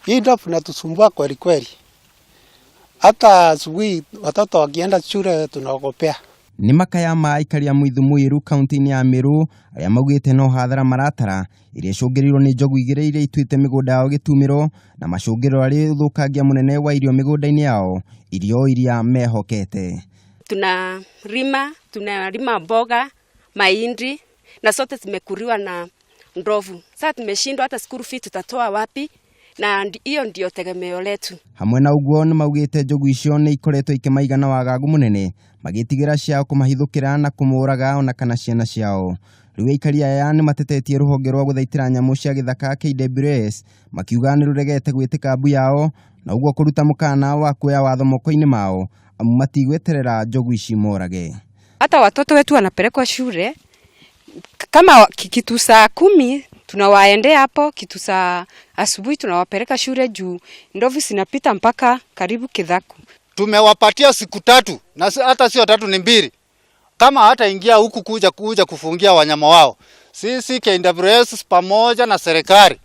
Hii ndovu inatusumbua kweli kweli, hata asubuhi watoto wakienda shule tunaogopea. Nĩ makaya ma aikari a Mwithu Mwiru kaunti-inĩ ya Meru arĩa maugĩte no hathara maratara iria icũngĩrĩirio nĩ njogu igĩrĩ iria ituĩte mĩgũnda yao gĩtumĩro na macũngĩrĩro arĩ ũthũkangia mũnene wa irio mĩgũnda-inĩ yao, irio iria mehokete. Tunalima mboga, mahindi na zote zimekuliwa na ndovu. Sasa tumeshindwa hata school fee tutatoa wapi? Na hiyo ndio tegemeo letu. Hamwe na ũguo nĩ maugĩte njogu icio nĩ ikoretwo ikĩmaiga na wagagu mũnene magĩtigĩra ciao kũmahithũkĩra na kũmũraga ona kana ciana ciao. Rĩu aikari aya nĩ matetetie rũhonge rwa gũthaitĩra nyamũ cia gĩthaka KWS makiuga nĩ rũregete gwĩtĩka mbu yao na ũguo kũruta mũkana wa kuoya watho moko-inĩ mao amu matigweterera njogu ici morage. Hata watoto wetu wanapelekwa shule kama kitu saa 10 tunawaendea hapo, kitu saa asubuhi tunawapeleka shule juu ndovu zinapita mpaka karibu Kithaku. Tumewapatia siku 3 na hata sio 3 ni 2. Kama hata ingia huku kuja kufungia wanyama wao, sisi KWS pamoja na serikali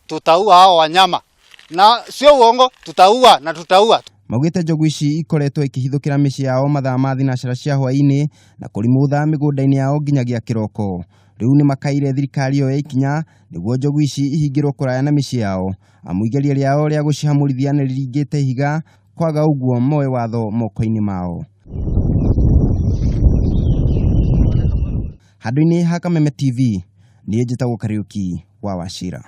tutaua hao wanyama. Na sio uongo, tutaua na tutaua. Maugĩte njogu ici ikoretwo ikĩhithũkĩra mĩciĩ yao mathaa ma thinacara cia hwaĩ-inĩ na kũrimũtha mĩgũnda-inĩ yao nginyagia kĩroko. Rĩu nĩ makaire thirikari yoe ikinya nĩguo njogu ici ihingĩrwo kũraya na mĩciĩ yao amu igeria rĩao rĩa gũcihamũrithia nĩ rĩringĩte ihiga, kwaga ũguo moe watho moko-inĩ mao. Handũ-inĩ ha Kameme TV, niĩ njĩtagwo Kariũki wa Wachira.